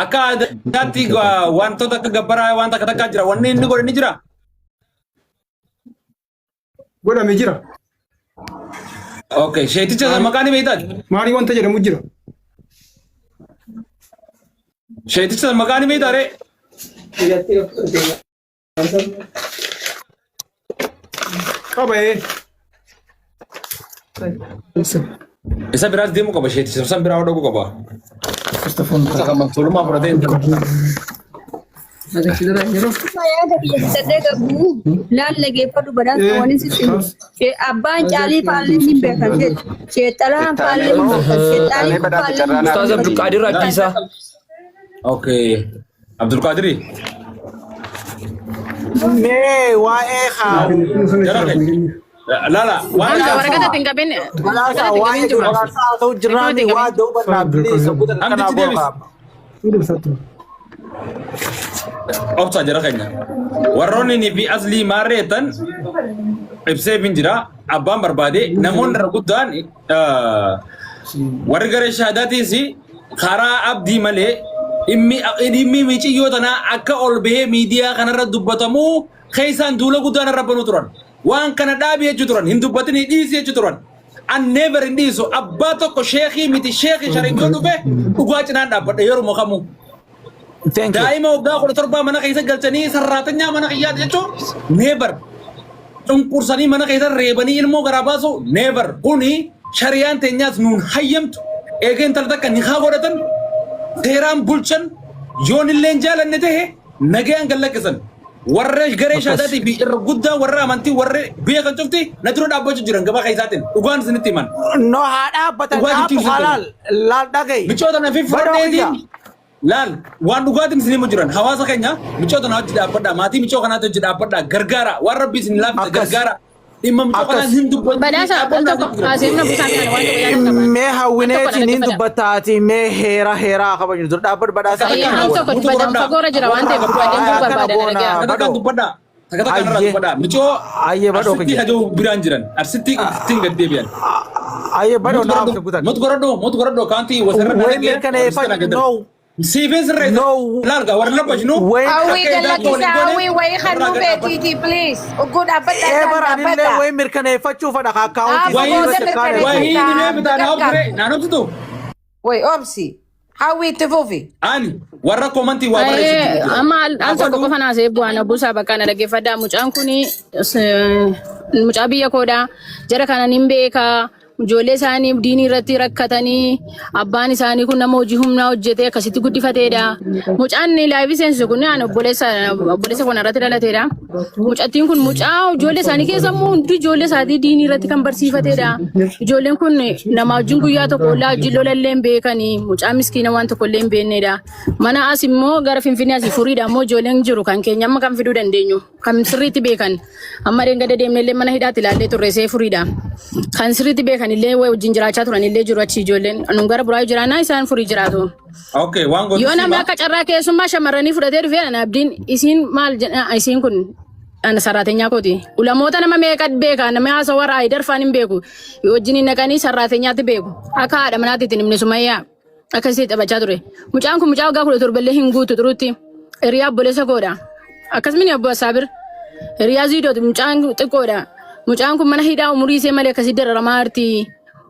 Akka aadaatti wantoota akka gabbaraa waan takka takkaa jira. Wanni inni godhe ni jira. Godhame jira. Okay, sheeticha sana maqaa ni beektaa? Maarii wanta jedhamu jira. Sheeticha sana maqaa ni beektaa ree? Qaba ee. Isa biraas deemuu qaba sheeticha san biraa dhaquu qaba. Isa kan tolummaa fudhatee hin ta'u. Yaada kiyya fudhadhee gabbuu laal dhageeffadhu badhaasa wani sitti himu. Abbaan caalii faallee hin beekan jedhu. Sheexxalaan faallee hin beekan. Sheexxaalii faallee hin Ustaaz beekan. Abdulqaadir Abdiisaa. Okay. Abdulqaadiri. Mee waa'ee haa Jara keenya. Lala waan Hamza waraqata ittiin qabin badhaasa waraqata ittiin waa'ee qabin jiru. badhaasa haa ta'u jirraani waa da'uu badhaa please obbo Hamdichi kanaa deebis. booda. Obsa jara keenya. Warroonni ni fi aslii maarreetan ibsee fin jira. Abbaan barbaade namoonni irra guddaan warri garee shaadaatiis karaa abdii malee dhimmi miciyyoo tanaa akka ol bahee miidiyaa kanarra dubbatamu keessaan duula guddaan irra banuu turan. Waan kana dhaabi jechuu turan. Hin dubbatinii dhiisi jechuu turan. An never hin dhiisu. Abbaa tokko sheekii miti sheekii shariin yoo dhufe dhugaa cinaan dhaabbadha yeruma kamuu. Thank you. Daa'ima waggaa 17 mana keessa galchanii sarraatanyaa mana kiyyaati jechuun never. Cunqursanii mana keessa reebanii ilmoo garaa baasu never. Kuni shariyaan teenyaas nuun hayyamtu. Eega intala takka nikaa godhatan seeraan bulchan yoon illee hin jaalanne tahe nagayaan gad lakkisan. Warra garee shaadaatii fi irra guddaa warra amantii warra biyya kan cufti na dura dhaabbachuu jiran gabaa keessaatiin dhugaan isinitti himan. No haa dhaabbatan Dhugaa dhaabbu jechuun halaal laal dhaga'i. Michoota na fi Badoo kiyya. fudhadheetiin laal waan dhugaatiin isin himu jiran hawaasa keenya michoota na hojii dhaabbadhaa maatii michoo kanaatti hojii dhaabbadhaa gargaara waan rabbii isin laaffise Akkas. gargaara dhimma michoo Akkas. kanaa hin dubbatin Badhaasa al tokko haasofna busaan kana waan tokko yaada qaba. Mee Al tokko na hawwineetiin hin dhaggeeffadha. dubbattaati mee heera heeraa kabajnu dur dhaabbadhu badhaasa Ayyee akkana al goona. tokko dubbadha fagoorra jira waan ta'eef dubbadheen buu Akkana barbaada na goona dhagaya. Takka badhoo. dubbadhaa. Takka takka irraa Ayyee. dubbadhaa. Michoo Ayyee badhoo arsitti kiyya. hajuu biraan jiran. Arsitti ittiin gad deebi'an. Ayyee badhoo naaf guutan. Mut goradhu mut goradhu kaantii wasarra Way mirkaneeffadhu no Siifin sirreessa. No. Laal gaa warra labbashnu. Way Hawwii Akka idaatti waliin gallakkisa goone hawwii wayii warra kannuu gad dhaabbadhu. beetiiti please. Ugguu dhaabbadha ee isaan bara anillee dhaabbadha. way mirkaneeffachuu fedha ka akkaawuntii Dhaabba Wayii booda irratti kaane. wayii ni mee mirkaneeffadha. bitaa naa obsire naan obsitu. Way obsi. Hawwii itti fufi. Ani warra koomantii waa barreessu Ayyee jira. amma al al tokko Abaluu qofa naasee bu'aan abuusaa bakka na dhaggeeffadhaa mucaan kun mucaa biyya koodhaa jara kana nin beekaa Ijoollee isaanii diinii irratti rakkatanii abbaan isaanii kun nama hojii humnaa hojjetee akkasitti guddifateedha. Mucaan laayivii seensisu kun ani obboleessa obboleessa kun irratti dhalateedha. Mucattiin kun mucaa ijoollee isaanii keessa immoo hundi ijoollee isaatii diinii irratti kan barsiifateedha. Ijoolleen kun nama wajjin guyyaa tokko ollaa wajjin lola illee hin beekanii mucaa miskiina waan tokko illee hin beeknedha. Mana as immoo gara Finfinnee asii furiidha immoo ijoolleen jiru kan keenya amma kan fiduu dandeenyu. Kan sirriitti beekan amma dheengadda deemne illee mana hidhaatti ilaallee turre see furiidha. Kan sirriitti beekan illee wajjin jiraachaa turan illee jiru achi ijoolleen. Nun gara buraayu jiraannaa isaan furii jiraatu. Okay, waan gootu Yoo namni siima. akka carraa keessummaa shamarranii fudhatee dhufee ana abdiin isiin maal jedha isiin kun ana saraatenyaa kooti. Ulamoota nama meeqa beeka nama haasawaa raayidar faan hin beeku. Wajjin hin naqanii saraatenyaatti beeku. Akka haadha manaatti ittiin himne sumayyaa. Akkasii taphachaa ture. Mucaan kun mucaa waggaa 17 illee hin guutu turutti. Hiriyaa obboleessa koodha. Akkasumni obbo Asaabir. Hiriyaa Ziidooti mucaan xiqqoodha. Mucaan kun mana hidhaa umurii ishee malee akkasii dararamaa jirti.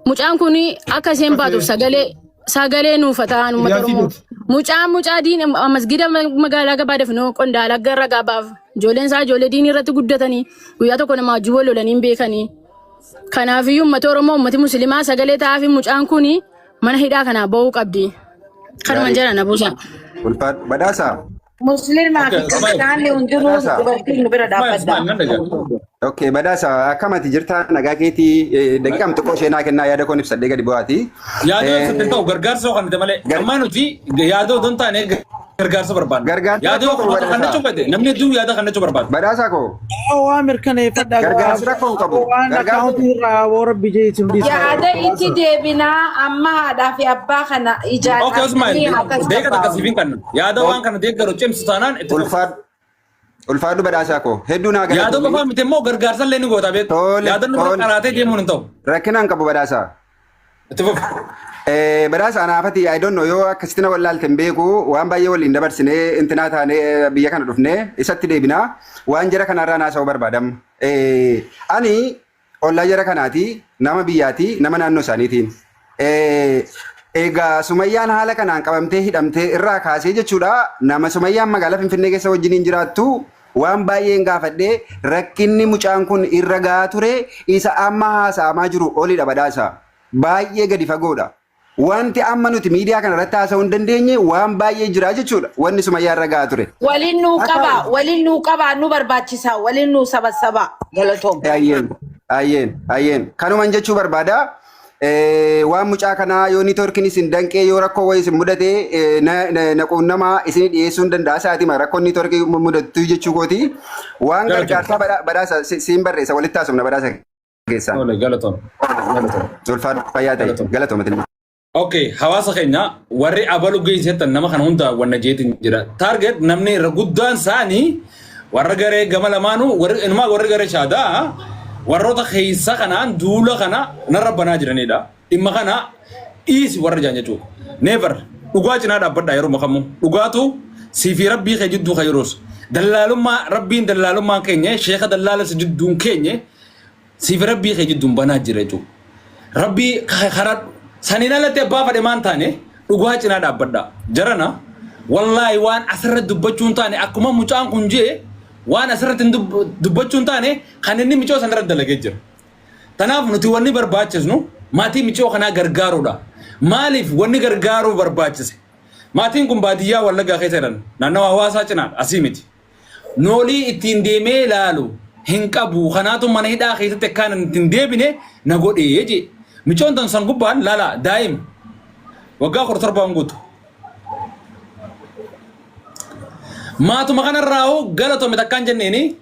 Mucaan kun akka isheen baatuuf sagalee sagalee nuuf haa ta'an uummata Hiriyaa Oromoo. Ziidooti. Mucaan mucaa diin masgida magaalaa gabaa dafnoo qondaala gara gabaaf. Ijoolleen isaa ijoollee diinii irratti guddatanii guyyaa tokko nama wajjin wal lolanii hin beekanii. Kanaafiyyuu uummata Oromoo uummati Musliimaa sagalee ta'aafi mucaan kun mana hidhaa kanaa ba'uu qabdi. Kanuman Gaarii. jedha na buusa. Ulfaadhu. Badhaasa. Musliimaa fi Okay, Ismail. kiristaanni hundinuu Badhaasa. dubartiin nu bira Ismail, Ismail, dhaabbadha. nan dhagaa. Okay, badhaasa akkamati jirta nagaa keetii daqiiqaan xiqqoo ishee naa kennaa yaada koon ibsadhee gadi bu'aati. Yaadoo ibsatte ta'u gargaarsa yoo kennite malee. Ammaa nuti yaadoo otoo hin taane gargaarsa barbaanna. Gargaarsa Yaadoo rakkoo qabu kan badhaasa. jechuu fedhe namni hedduun yaada kan jechuu barbaada. Badhaasa koo Waa mirkaneeffadha. gargaarsi rakkoo hin qabu. Waan Gargaarsi akkaawuntii irraa woo rabbi jeetiin dhiisa. Yaada itti deebinaa amma haadhaa fi abbaa kana ijaan Okay, Usman, arganii akkas deega takka qabbaa'u. siif hin kennu. Yaada waan kana deeggaru cimsu taanaan itti fufi. ulfaadhu ulfaadhu badhaasaa koo hedduu naa Yaada galatoomi. qofaa miti immoo gargaarsa illee ni goota beektu. Tole Yaada nu bira tole qaraatee deemuun hin ta'u. rakkina hin qabu badhaasaa. Itti fufi. Badhaasa anaafati I don't know yoo akkasitti na wallaalte hin beeku, waan baay'ee waliin dabarsinee intinaa taanee biyya kana dhufnee isatti deebinaa, waan jara kanarraa naasa'uu barbaadam. Ani ollaa jara kanaati, nama biyyaati, nama naannoo isaaniitiin. Egaa Sumayyaan haala kanaan qabamtee hidhamtee irraa kaasee jechuudha, nama Sumayyaan magaalaa Finfinnee keessa wajjiniin jiraattu waan baay'een gaafadhee, rakkinni mucaan kun irra gahaa ture isa amma haasa'amaa jiru olidha, Badhaasa. Baay'ee gadi fagoodha. Wanti amma nuti miidiyaa kana irratti haasa'uu hin dandeenye waan baay'ee jira jechuudha. Wanni Sumayyaa irra gahaa ture. Waliin nuu qaba, waliin nuu qaba, nu barbaachisa, waliin nuu saba saba galatoom. Ayyeen, ayyeen, ayyeen. Kanuman jechuu barbaada. Waan mucaa kanaa yoo networkiin isin danqee, yoo rakkoo wayii isin mudate, na quunnamaa, isin dhiyeessuu hin danda'a. Sa'aatima rakkoon networkii mudattu jechuu kooti. Waan Galatoom. gargaarsaa Badhaasa siin barreessa, walitti haasofna, Badhaasa keessaan. Tole, galatoom. Galatoom. Ulfaadhu, fayyaa ta'e. Galatoom. Galatoom. Okay, hawaasa keenya warri abalu geessettan nama kana hunda wanna jeetin jira. Target namni irra guddaan isaanii warra garee gama lamaanuu, warri inumaa warri garee shaadaa warroota keessa kanaan duula kana narra banaa jiranidha. Dhimma kana dhiisi warra jaan jechuudha. Never, dhugaa cinaa dhaabbadhaa yeroo makamuu. Dhugaatu sii fi rabbii kee jidduu kan yeroos. Dallaalummaa rabbiin dallaalummaan keenya sheeka dallaala si jidduun keenye sii fi rabbii kee jidduun banaa jira jechuudha. Rabbii karaa saniin alatti abbaa fadhe maan taane dhugaa cinaa dhaabbadhaa. Jarana, wallaahi waan asirratti dubbachuu hin taane, akkuma mucaan kun jee, waan asirratti hin dubbachuu hin taane kan inni micoo sanarratti dalagee jira. Tanaaf nuti wanni barbaachisnu maatii micoo kanaa gargaaruudha. Maaliif wanni gargaaruu barbaachise? Maatiin kun baadiyyaa Wallaggaa keessa jiran, naannawa hawaasaa cinaa asii miti. Noolii ittiin deemee ilaalu hin qabu. Kanaatu mana hidhaa keessatti akkaan ittiin deebine na godhee jee. Micoon tan san gubbaan laala, daa'ima waggaa 17 guutu. Maatuma kanarraa galatoomi takkaan jenneeni,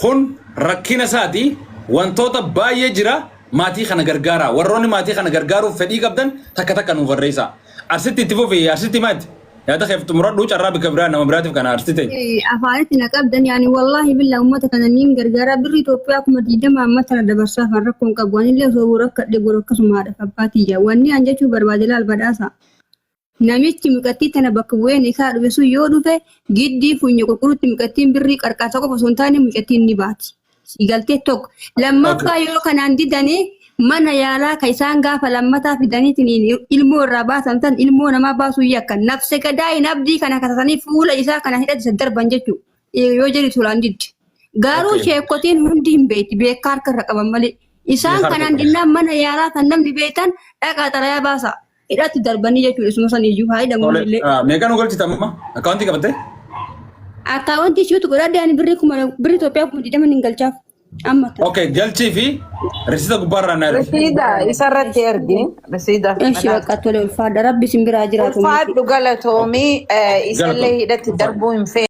kun rakkina isaati. Wantoota baay'ee jira. Maatii kana gargaara. Warroonni maatii kana gargaaruuf fedhii qabdan takka takka nuuf barreessaa. Arsitti itti fufi, arsitti maati. Yaada keef xumuradhu, carraa bikka biraa nama biraatiif kana arsitti ta'e. Afaanitti na qabdan yaani, wallaahi billaa uummata kana niin gargaara. Birri Itoophiyaa 20,000 amma tana dabarsaaf an rakkoon qabu. Anillee osoo rakkadhe godhu akkasumaadha abbaatiyya. Wanni an jechuu barbaade, laal Badhaasa. Namichi mucattii tana bakka bu'ee nikaa dhufe sun yoo dhufe, giddii funya qulqulluutti mucattiin birrii qarqaarsa qofa osoo hin taane mucattiin ni baati. Si galtee? Tokko. Lammaffaa, yoo kanaan didanii mana yaalaa ka isaan gaafa lammataa fidaniitiin ilmoo irraa baasan tan ilmoo namaa baasuu yakka nafse gadaayin abdii kana kasasanii fuula isaa kana hidhati darban jechuudha. Yoo jedhu tolaan didde. Garuu sheekotiin hundi hin beekti, beekaa harka irra qaban malee. Isaan Beekaa harka kanaan qaban. dinnaan mana yaalaa kan namni beektan dhaqaa xalayaa baasa. Hidhatti darbanii jechuudha, isuma san iyyuu haa hidhamu Tole, illee. Meeqa nu galchita amma? Akkaawuntii qabattee? Akkaawuntii ishiitu godhadhe, ani birrii kuma birrii Itoophiyaa 20,000 hin galchaaf. Amma ta'a. Okay, galchii fi risiita gubbaarraa na ergi. Risiida isarratti ergi. Risiida. Eshi, bakka tole, ulfaadha, rabbi isin biraa jiraatu. Ulfaadhu, galatoomii, isallee Galatoom. hidhatti darbuu hin feene.